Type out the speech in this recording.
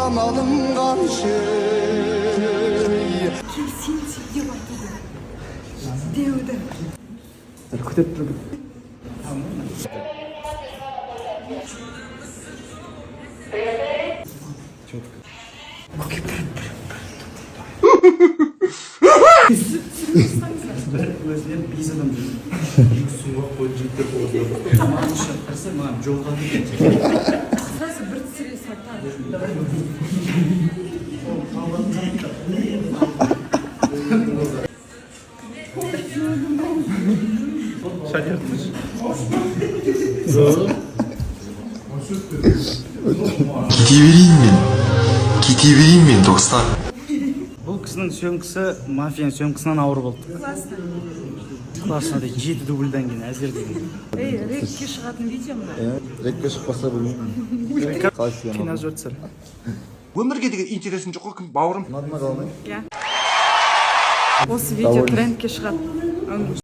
Амалым қанша? Келсеңші деп айтуды, деуді. Күтіп тұр. Бір өзінен бес адам жүр. Екі сұңғақ қойып жігіттер болады. Маған шығып қараса, маған жолығады екен. Сразу бір түсіре сатады. Кете берейін мен, кете берейін мен, достар. Бұл кісінің сөмкесі мафияның сөмкесінен ауыр болды. Классно. Классно дейді, жеті дубльдан кейін әзер деген. Ей, рекке шығатын видео мына. Рекке шықпаса, білмеймін. Қалай сізге ұнады? Қинап жіберді сәл. Өмірге деген интересің жоқ қой, кім, бауырым? Ұнады ма, қалмай? Иә. Осы видео Довольны. Трендке шығады.